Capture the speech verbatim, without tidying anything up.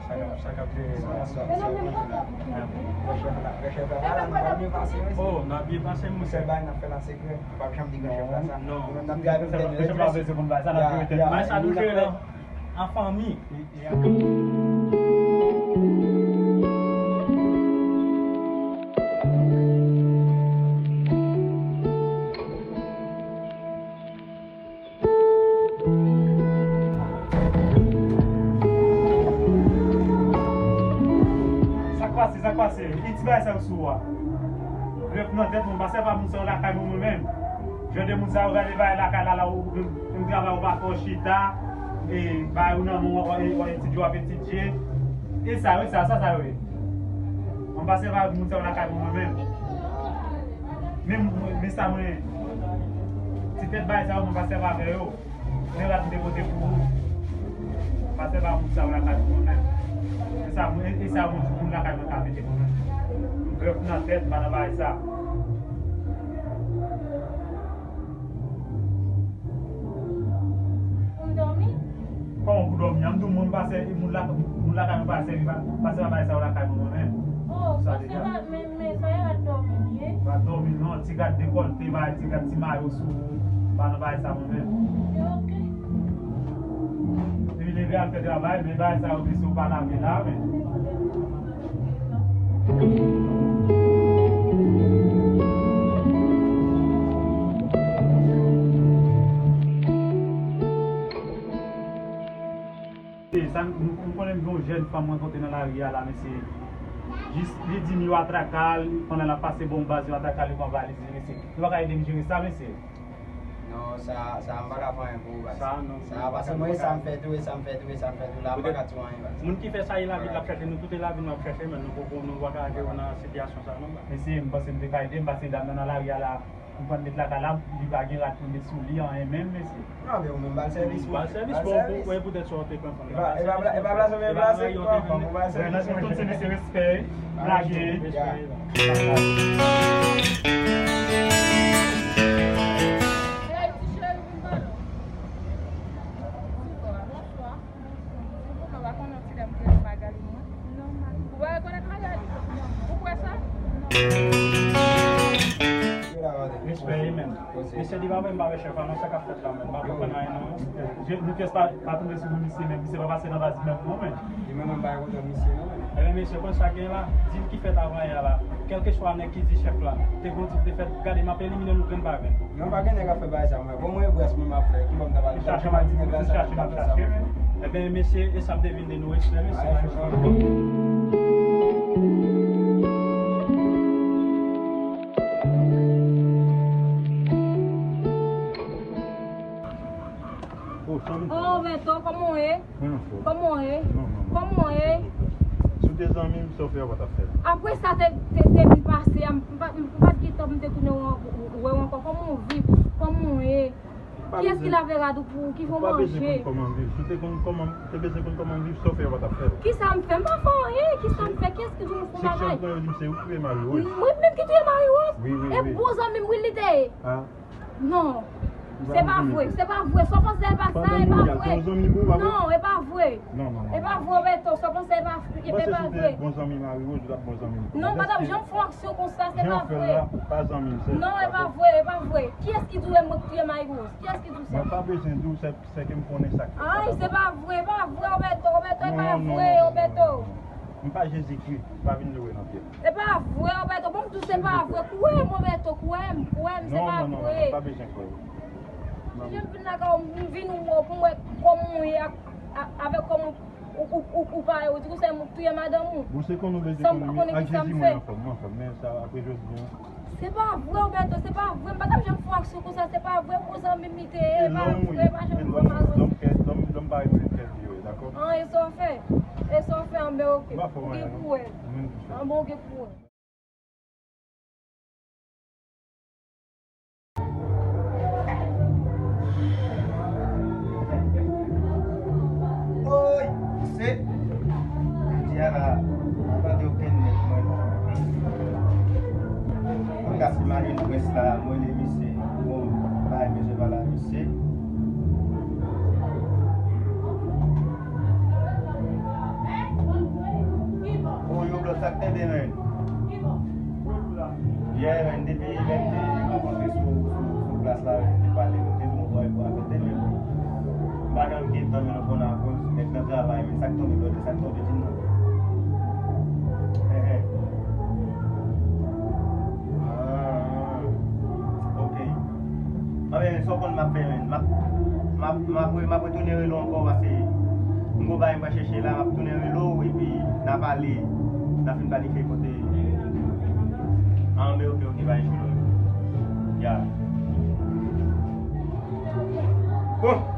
Sa k ap, sa k ap jere la. Sa, sa, sa, sa, sa. Gran chèf la, gran chèf la pa la, nou pa byen pase, wi. Oh, n ap byen pase, monchè. Sèl bagay n ap fè la, se ke nou p ap janm di gran chèf la sa. Non. Nou menm n ap di avèk tèt nou. Gran chèf la bezwen konn bagay sa, n ap jere tèt nou. Men sa nou jere la, an fanmi. Sa k pase, sa k pase? Ki ti bagay sa yo sou ou a? Grèf nan tèt mwen, m pa sèvi a moun sa yo lakay mwen, mwen menm. Jan de moun sa yo gade bagay lakay la, la, ou, ou, ou travay, ou pa fè, w chita, e, bagay ou nan men w, w, w etidye, w ap etidye. E sa yo, e sa, sa, sa yo ye. Mwen pa sèvi a moun sa yo lakay mwen, mwen menm. Men, men sa mwen, ti tèt bagay sa yo, mwen pa sèvi avè yo. Men rad m te pote pou ou. Pa sèvi a moun sa yo lakay mwen menm. E sa, e, e sa moun, moun lakay mwen ka mete mwen menm. Grèf nan tèt, m pa nan bagay sa. Pou m dòmi? Kòman pou dòmi? An m di w, mwen m pa sèvi moun la, moun lakay mwen pa sèvi, pa, pa sèvi bagay sa yo lakay mwen menm. Oh, sa deja. Men, men sa yo rad dòmi li ye? Pa dòmi non, ti gad dekòlte, bay ti gad ti mayo sou ou, pa nan bagay sa mwen menm. Ok, ok. Epi leve al fè travay, men bagay sa yo mesye w pa lave la, men. E sa, m, m konnen m gen yon jèn fanm m rankontre nan lari a la, mesye. Jis li di m yo atrake l, pandan l ap pase bon baz, yo atrake l, yo pran valiz li, mesye. Yo pa ka ede m jere sa, mesye? Non, sa, sa, m pa ka fè anyen pou ou, baz. Sa, non, sa, paske mwen, e sa m fè tou, e sa m fè tou, e sa m fè tou, la, m pa ka di w anyen, baz. Moun ki fè sa, e lavi l ap chèche nou, tout e lavi nou ap chèche, men nou poko, nou pa ka jere nan sitiyasyon sa, non, baz. Mesye, m panse m te ka ede m, paske dam nan nan lari a la, m pran met lakay la, li pa gen rad pou met sou li, anyen menm, mesye. Non, men ou menm ba l sèvis, wi. Ba l sèvis, bon, pou, pou, poutèt sa w te pran fanm nan. E pa, e pa, e pa plas ou vin plase, pran fanm, ou ba l sèvis. Tout se mesye respè, lage. Bonswa. Ou pa konnen ti dam ki rele Magali, non? Ou pa rekonèt Magali? Ou kwè sa? Respè, amen. Mesye, li pa vle m pa wè chèf la, non, sa k ap fèt la, men m pa konprann anyen, non. Je, nou pyès pa, pa tonbe sou misye, men misye pa pase nan baz li menm, non, men. Li menm, m pa kontan misye, non, men. Ebyen, mesye, konn sa gen la, di l ki fèt avan yè la. Kèlkeswa nèg ki di chèf la, te gon ti te fèt, gade, m ap elimine nou grenn pa grenn. Non, pa gen nèg ap fè bagay sa, mwen. Bon, mwen, brès mwen m ap fè. Ki bò m ta pral chache, m ap di nèg la sa, m ap fè sa. Ebyen, mesye, e sa m te vin di nou, respè, mesye. Oh, Beto, kòman w ye? Mwen anfòm. Kòman w ye? Non, non, non. Kòman w ye? Si w te zanmi m, sa w fè a pa t ap fèt. Apre sa te, te, te vin pase a, m, m pa, m pa t gen tan pou m te tounen wè, wè w ankò. Kòman w viv? Kòman w ye? Kiyès ki lave rad ou pou ou? Ki fè w manje? Ou pa bezwen konn kòman m viv. Si w te konn kòman, te bezwen konn kòman m viv, sa w fè a pa t ap fèt. Kisa m fè? M pa fè anyen. Kisa m fè? Kiyès ki di w m fè yon bagay? Seksyon m pran yo di m se ou ki touye Marie Rose. Mwen menm ki touye Marie Rose? Wi, wi, wi. E bon zanmi m wi li te ye. Non. Se pa vre, se pa vre. Sa w panse e pa sa, e pa vre. Non, e pa vre. Non, non, non. E pa vre, Beto, sa w panse e pa, e pa vre. Bon zanmi Marie Rose, ou t ap bon zanmi m. Non, m pa t ap janm fè yon aksyon konsa, se pa vre. Jan w fè l la, pa zanmi m, se. Non, e pa vre, e pa vre. Kiyès ki di w e mwen ki touye Marie Rose? Kiyès ki di w sa? Mwen pa bezwen di w, se, se ke m konnen sa k fèt. Ay, se pa vre, e pa vre, Roberto, Roberto, e pa vre, Roberto. M pa Jezikri, pa vin loure nan pyè m. E pa vre, Roberto. Bon, m di w se pa vre. Kwè m, Roberto, kwè m, kwè m, se pa vre. Non, non, non, non, pa bezwen kwè. Si jan m vin lakay ou, m vin wè w pou m wè kòman w ye ak, a, avèk kòman ou, ou, ou, ou pale, ou di w se mwen k touye madanm ou. Bon, se konn ou bezwen konn wi, ak Jezi mwen anfòm, mwen anfòm, men sa, apre jodi an. Se pa vre, Roberto, se pa vre. M pa t ap janm fè yon aksyon konsa, se pa vre, bon zanmi m li te ye, e pa vre, pa janm fè yon aksyon. Lòm, lòm pa renmen kè li yo ye, dakò? An, e sa w fè? E sa w fè, an, ben, oke. Ou gen pou wè. An, bon, ou gen pou wè. Oy! Se, jodi a la, m pa tande okenn nèg mwen non. Mwen gade Marie Rose la, mwen rele misye. Bon, bay mesye pale a misye. Sa k tande, men. Yeah, men, depi lè m te rankontre sou, sou, sou plas la, men, m te pale, m te di yon bòy pou afekte, men. M pa janm gen tan, men, nou konn akoz nèg nan travay, men sa k tonbe, brother, sa k tonbe, di m non. Ehe. Ah, ok. Anben, sa w konn m ap fè, men. M ap, m ap, m ap, m ap retounen rele w ankò, paske m gon bagay m pral chèche la, m ap tounen rele w, epi n a pale, n a fin planifye kote. Anben, ok, ok, pa gen pwoblèm. Ya. Bon.